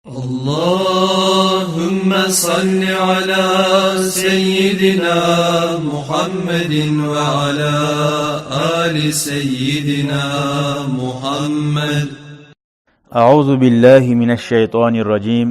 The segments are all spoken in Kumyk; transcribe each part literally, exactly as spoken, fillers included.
اللهم صل على سيدنا محمد وعلى آل سيدنا محمد. أعوذ بالله من الشيطان الرجيم.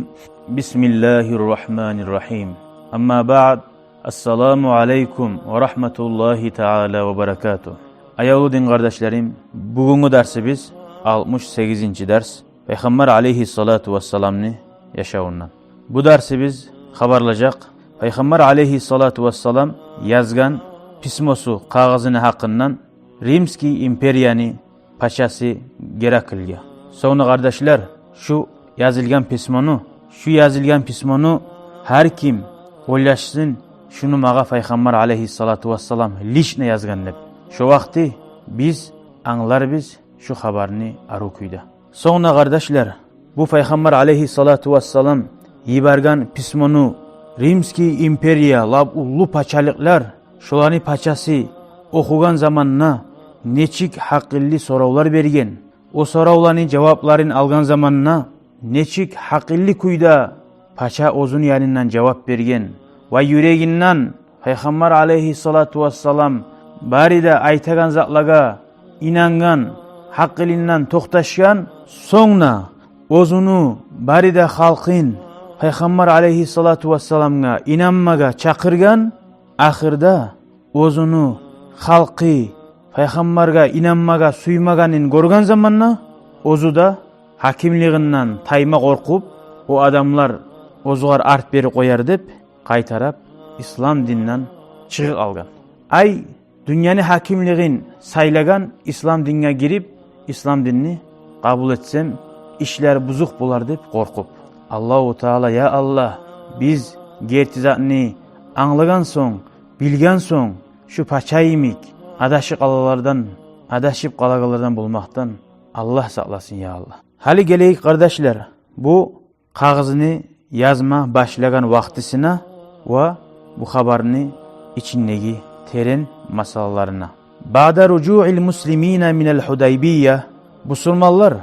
بسم الله الرحمن الرحيم. أما بعد. السلام عليكم ورحمة الله تعالى وبركاته. Аявлу дин къардашларым, бугюнгю дарсыбыз алтмыш сегизинчи дарс. Пайхаммар алейгьиссалату вассаламны яшавундан. Бу дарсыбыз хабарлажакъ Пайхаммар алейгьиссалату вассалам язгъан письмосу, къагъызыны гьакъындан Римский империяны пачасы Гераклге. Сонг да, къардашлар, шу язылгъан письмону, шу язылгъан письмону гьар ким ойлашсын, шуну магъа Пайхаммар алейгьиссалату вассалам лично язгъан деп. Шо вакъти биз англарбыз шу хабарны арив кюйде. Сонг да, къардашлар, бу Пайхаммар алейгьиссалату вассалам йиберген письмону Римский империя, лап уллу пачалыкълар, шоланы пачасы охугъан заманда нечик гьакъыллы соравлар берген, о соравланы жавапларын алгъан заманда нечик гьакъыллы кюйде пача оьзюню янындан жавап берген ва юрегинден Пайхаммар алейгьиссалату вассалам бары да айтагъан затлагъа инангъан, гьакъылындан токъташгъан, сонг да оьзюню бары да халкъын Пайхаммар алейгьиссалату вассаламгъа инанмагъа чакъыргъан, ахырда оьзюню халкъы Пайхаммаргъа инанмагъа сюймегенин гёрген заманда, оьзю де гьакимлигинден тайма къоркъуп, о адамлар оьзюгер арт берип къояр деп, къайтарып ислам динден чыгъып алгъан. Ай, дюньяны гьакимлигин сайлагъан, ислам динге гирип, ислам динни къабул этсем, ишлер бузукъ болар деп къоркъуп. Аллагьу Таала, я Аллагь, биз герти затны англагъан сонг, билген сонг, шу пача йимик адашып къалагъанлардан, адашып къалагъанлардан болмакъдан Аллагь сакъласын, я Аллагь. Гьали гелейик, къардашлар, бу къагъызны язма башлагъан вакътисине ва бу хабарны ичиндеги терен масъалаларына. Баъда ружуъил муслимина минал Гьудайбия, бусурманлар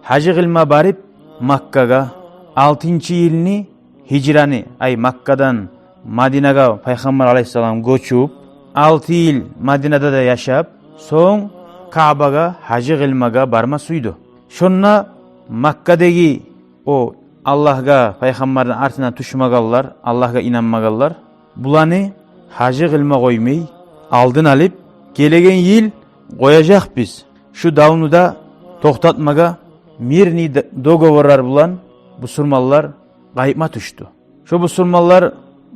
гьажы къылма барып Маккагъа, алтынчы йылны гьижраны, ай, Маккадан Мадинагъа Пайхаммар алейгьиссалам гёчюп, алты йыл Мадинада да яшап, сонг Каъбагъа гьажы къылмагъа барма сюйдю. Шонда Маккадагъы о Аллагьгъа, Пайхаммарны артына тюшмегенлер, Аллагьгъа инанмагъанлар, буланы гьажы къылма къоймай, алдын алып, гелеген йыл къояжакъбыз, шу давну да токътатмагъа, мирный д-, договорлар булан бусурманлар къайтма тюшдю. Шо бусурманлар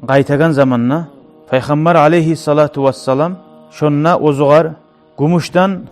къайтагъан заманда Пайхаммар алейгьиссалату вассалам шонда оьзюгер гюмюшден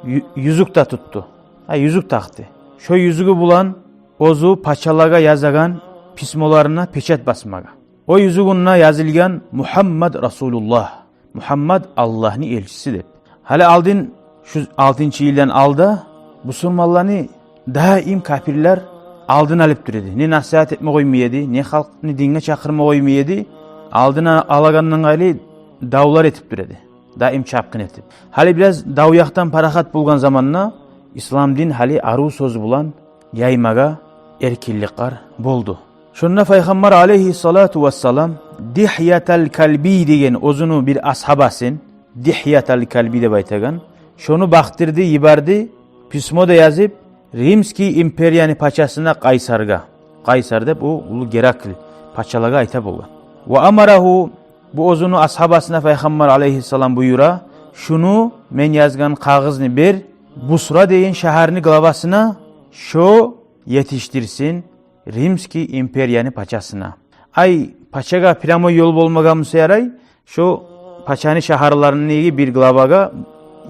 ю-, юзюк де тутду. Гьа, юзюк такъды. Шо юзюгю булан оьзю пачалагъа язагъан письмоларына печать басмагъа. О юзюгюнде язылгъан «Мугьаммад Расулуллагь», Мугьаммад Аллагьны элчиси деп. Гьали алдын, шу алтынчы йылдан алда бусурманланы даим капирлер алдын алып тура эди. Не насигьат этме къоймай эди, не халкъны динге чакъырма къоймай эди. Алдын а-, алагъандан къайры давлар этип тура эди. Даим чапгъын этип. Гьали бираз дав якъдан парахат болгъан заманда ислам дин гьали арив сёз булан яймагъа эркинликлер болду. Шонда Пайхаммар алейгьиссалату вассалам Дигьятал Калби деген оьзюню бир асгьабасын, Дигьятал Калби деп айтагъан, шону бакъдырды, йиберди, письмо да язып, Римский империяны пачасына Къайсаргъа. Къайсар деп о уллу Геракл пачалагъа айта болгъан. Ва амарагьу, бу оьзюню асгьабасына Пайхаммар алейгьиссалам буюра: «Шуну, мен язгъан къагъызны бер Бусра деген шагьарны главасына, шо етишдирсин Римский империяны пачасына». Ай, пачагъа прямой ёл болмагъан буса ярай, шо пачаны шагьарларындагъы бир главагъа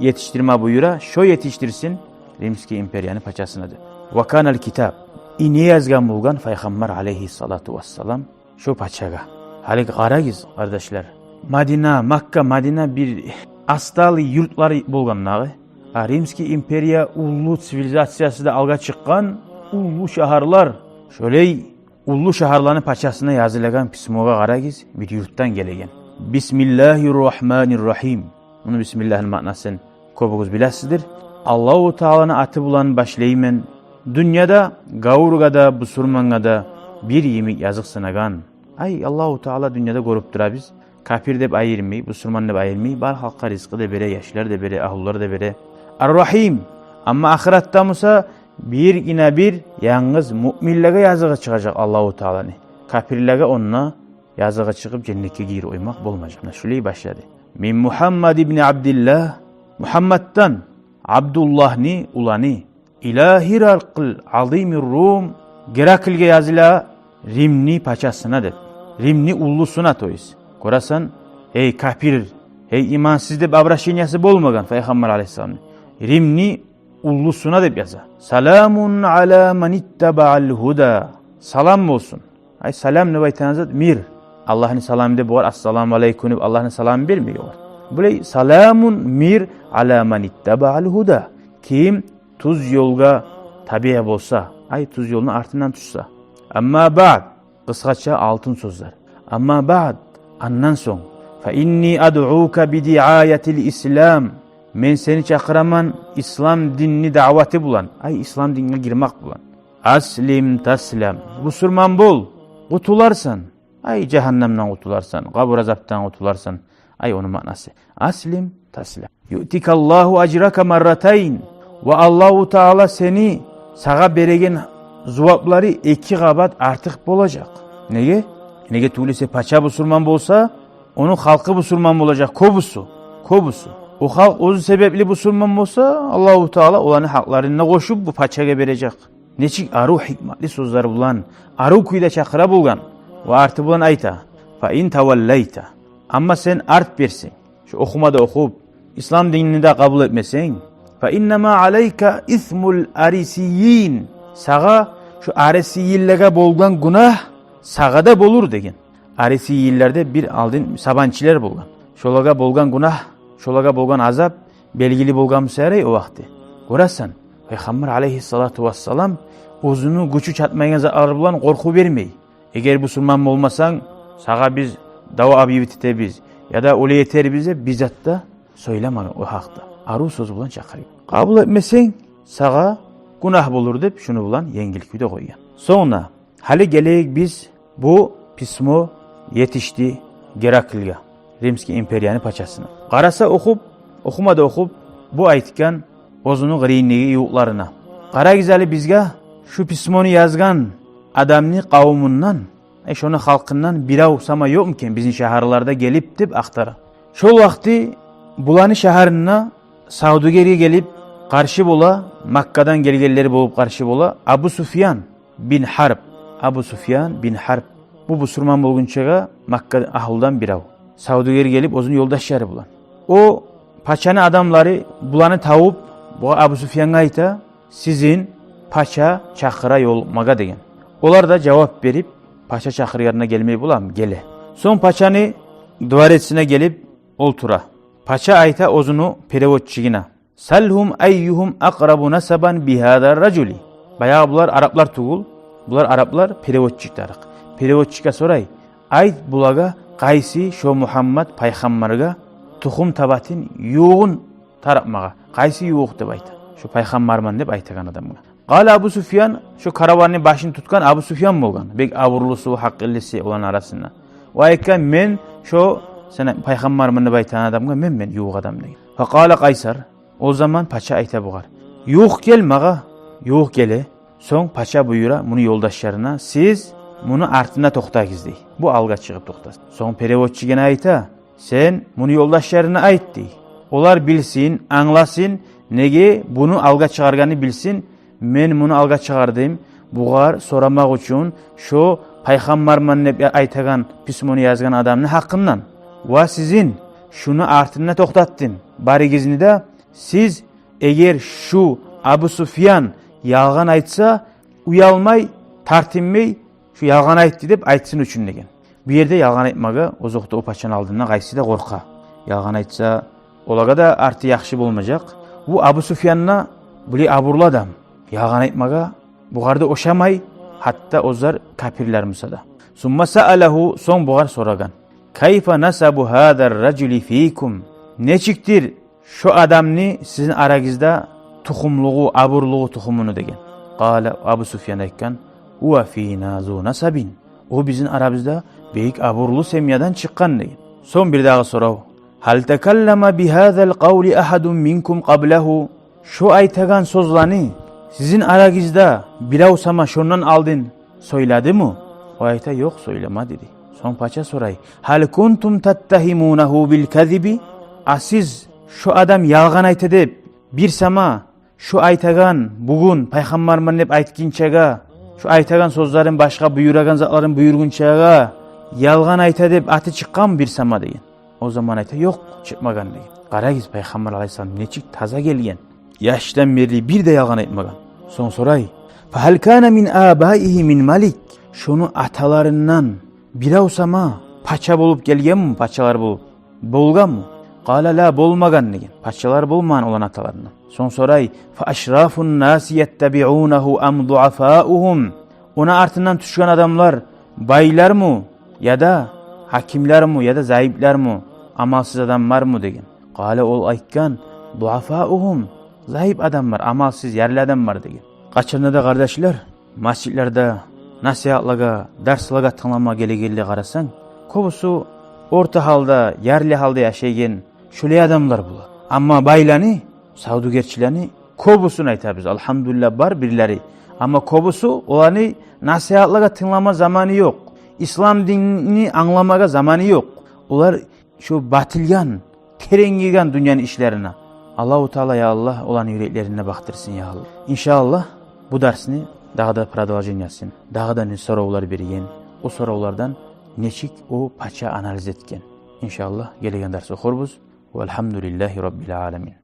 етишдирме буюра, шо етишдирсин Римский империяны пачасына деп. Ва канал китаб. И не язгъан болгъан Пайхаммар алейгьиссалату вассалам шо пачагъа? Гьали къарагъыз, къардашлар. Мадина, Макка, Мадина бир астарлы юртлар болгъан дагъы. А Римский империя уллу цивилизациясы да алгъа чыкъгъан, уллу шагьарлар. Шолай уллу шагьарланы пачасына язылагъан письмогъа къарагъыз, бир юртдан гелеген. Бисмиллагьир рагьманир рагьим. Муну бисмиллагьны маънасын кёбюгюз билесиздир. Аллагьу Тааланы аты булан башлайман, Дюньяда гавургъа да, бусурмангъа да бир йимик языкъсынагъан. Ай, Аллагьу Таала дюньяда гёрюп тура биз. Капир деп айырмай, бусурман деп айырмай, бар халкъгъа ризкъы да бере, яшлар да бере, агьлюлер де бере. Ар-Рагьим. Амма ахыратда буса биргине-бир янгыз муъминлеге языгъы чыгъажакъ Аллагьу Тааланы. Капирлеге онда языгъы чыгъып, женнетге гирип къоймакъ болмажакъ. Муна шулай башлады. Мин Мугьаммад ибни Абдиллагь, Мугьаммаддан, Абдуллагьны уланы, ила Гьиракл азимир Рум, Гераклге языла, Римни пачасына деп. Римни уллусуна, то есть. Гёресен, эй капир, эй имансыз деп обращениясы болмагъан Пайхаммар алейгьиссаламны. Римни уллусуна деп яза. Саламун ала ман иттабаал гьуда. Салам болсун. Ай, салам деп айтагъан зат мир. Аллагьны саламы деп, огъар ассаламу алейкум деп Аллагьны саламын бермей огъар. Булай саламун, мир, ала ман иттабаал гьуда. Ким тюз ёлгъа табиъ болса, ай, тюз ёлну артындан тюшсе. Амма баъд, къысгъача алтын сёзлер. Амма баъд, андан сонг, фа инни адъука би диаятил ислам. Мен сени чакъыраман ислам динни даъваты булан, ай, ислам динге гирмек булан. Аслим таслам. Бусурман бол, къутуларсан. Ай, жагьаннамдан къутуларсан, къабур азапдан къутуларсан. Ай, ону маънасы. Аслим таслам. Юътикаллагьу ажрака марратайн. Ва Аллагьу Таала сени, сагъа береген зуваплары эки къабат артыкъ болажакъ. Неге? Неге тюгюл эсе пача бусурман болса, ону халкъы бусурман болажакъ, кёбюсю, кёбюсю. О халкъ оьзю себепли бусурман болса, Аллагьу Таала оланы гьакъларын да къошуп бу пачагъа бережек. Нечик арив гьикматлы сёзлер булан, арив кюйде чакъыра болгъан. Ва арты булан айта: «Фа ин таваллайта». Амма сен арт берсенг, шо охума да охуп, ислам динни де къабул этмесенг, «фа иннама алайка исмул арисийин». Сагъа шо арисийинлеге болгъан гюнагь сагъа да болур деген. Арисийинлер де бир алдын сабанчылар болгъан. Шолагъа болгъан гюнагь, шолагъа болгъан азап белгили болгъан буса ярай о вакъти. Гёресен, Пайхаммар алейгьиссалату вассалам оьзюню гючю чатмайгъан затлар булан къоркъув бермей. Эгер бусурман болмасанг, сагъа биз дав объявить этебиз, яда олай этербиз деп бир зат да сёйлемеген о гьакъда. Арив сёз булан чакъырып. Къабул этмесенг, сагъа гюнагь болур деп, шуну булан енгил кюйде къойгъан. Сонг да, гьали гелейик биз, бу письмо етишди Гераклге, Римский империяны пачасына. Къараса охуп, охума да охуп, бу айтгъан оьзюню къырыйындагъы ювукъларына: «Къарагъыз гьали бизге, шу письмону язгъан адамны къавумундан, э, шону халкъындан бирев сама ёкъму экен бизин шагьарларда гелип?» — деп ахтара. Шол вакъти буланы шагьарына савдюгерге гелип къаршы бола, Маккадан гелгенлер болуп къаршы бола Абу Суфьян бин Гьарб. Абу Суфьян бин Гьарб. Бу бусурман болгъунчагъа Макка агьлудан бирев. Савдюгер гелип оьзюню ёлдашлары булан. О пачаны адамлары буланы табып, бугъар, Абу Суфьянгъа айта: «Сизин пача чакъыра ёлукъмагъа», — деген. Олар да жавап берип: «Пача чакъыргъанына гелмей боламы? Геле». Сонг пачаны дворецине гелип олтура. Пача айта оьзюню переводчигине: «Салгьум айюгьум акърабу насабан би гьаза ражули». Баягъы булар араплар тюгюл, булар араплар, переводчик тарыкъ. Переводчикге сорай: «Айт булагъа, къайсы шо Мугьаммад пайхаммаргъа тухум табатын ювугъун тарыкъ магъа, къайсы ювукъ?» — деп айта. Шо пайхаммарман деп айтагъан адамгъа. Къала Абу Суфьян, шо караванны башын тутгъан Абу Суфьян болгъан. Бек абурлусу, гьакъыллысы оланы арасында. О айтгъан: «Мен шо сен пайхаммарман деп айтагъан адамгъа мен, мен ювукъ адам», — деген. Факъала Къайсар, о заман пача айта бугъар: «Ювукъ гел магъа, ювукъ геле». Сонг пача буюра муну ёлдашларына: «Сиз муну артында токътагъыз», — дей. Бу алгъа чыгъып токътасын. Сонг переводчигине айта: «Сен муну ёлдашларына айт, — дей. — Олар билсин, англасын, неге буну алгъа чыгъаргъанны билсин. Мен муну алгъа чыгъардым бугъар сорамакъ учун, шо пайхаммарман деп айтагъан письмону язгъан адамны гьакъындан. Ва сизин шуну артында токътатдым, барыгъызны да. Сиз, эгер шу Абу Суфьян ялгъан айтса, уялмай, тартынмай, шу ялгъан айтды деп айтсын учун», — деген. Бу ерде ялгъан айтмагъа, озокъда, о пачаны алдында къайсы да къоркъа. Ялгъан айтса, олагъа да арты яхшы болмажакъ. Бу Абу Суфьян да булай абурлу адам. Ялгъан айтмагъа бугъар да ошамай, гьатта оьзлер капирлер буса да. Сумма саалагьу, сонг бугъар сорагъан: «Кайфа насабу гьаза ражули фикум?» Нечикдир шо адамны сизин арагъызда тухумлугъу, абурлугъу, тухумуну деген. Къала, Абу Суфьян айтгъан: «Гьува фина зу насабин». О бизин арабызда бек абурлу семьядан чыкъгъан деген. Сонг бирдагъы сорав: «Гьал такаллама бигьазал къавли агьадун минкум къаблагьу?» Шо айтагъан сёзлени сизин арагъызда бирев сама шондан алдын сёйледими? О айта: «Ёкъ, сёйлемеди», — дей. Сонг пача сорай: «Гьал кунтум таттагьимунагьу бил казиби?» А сиз шо адам ялгъан айта деп бир сама шо айтагъан, бугюн пайхаммарман деп айтгъынчагъа, шо айтагъан сёзлерин, башгъа буюрагъан затларын буюргъунчагъа, ялгъан айта деп аты чыкъгъанмы бир сама деген. О заман айта: «Ёкъ, чыкъмагъан», — деген. Къарагъыз, пайхаммар алайгьиссалам нечик таза гелген. Яшдан берли бир де ялгъан айтмагъан. Сонг сорай: «Фагьал кана мин абаигьи мин малик?» Шону аталарындан бирев сама пача болуп гелгенми, пачалар болуп болгъанмы? Къала: «Ла, болмагъан», — деген. Пачалар болмагъан оланы аталарындан. Сонг сорай: «Фа ашрафун наси яттабиунагьу ам дуафаугьум?» Ону артындан тюшген адамлар байлармы, яда гьакимлерми, яда заиплерми, амалсыз адамлармы деген. Къала, ол айтгъан: «Дуафаугьум», заип адамлар, амалсыз, ярлы адамлар деген. Къачан да, къардашлар, межитлерде насигьатлагъа, дарслагъа тынглама гелегенлер, къарасанг, кёбюсю орта гьалда, ярлы гьалда яшайгъан шолай адамлар бола. Амма байланы, савдюгерчилени кёбюсюн айтабыз, алгьамдулиллагь, бар бирлери. Амма кёбюсю, оланы насигьатлагъа тынглама заманы ёкъ. Ислам динни англамагъа заманы ёкъ. Олар шо батылгъан, терен гирген дюньяны ишлерине. Аллагьу Таала, я Аллагь, оланы юреклерин де бакъдырсын, я Аллагь. Иншааллагь, бу дарсны дагъы да продолжениясын, дагъы да не соравлар берген, о соравлардан нечик о пача анализ этген. Иншааллагь, гелеген дарс охурбуз. Валгьамдулиллагьи раббил аламин.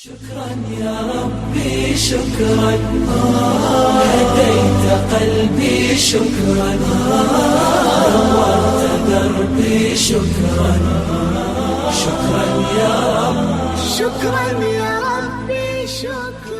شكرا يا ربي، شكرا. هديت قلبي، شكرا. نورت دربي، شكرا. شكرا يا رب. شكرا يا ربي، شكرا.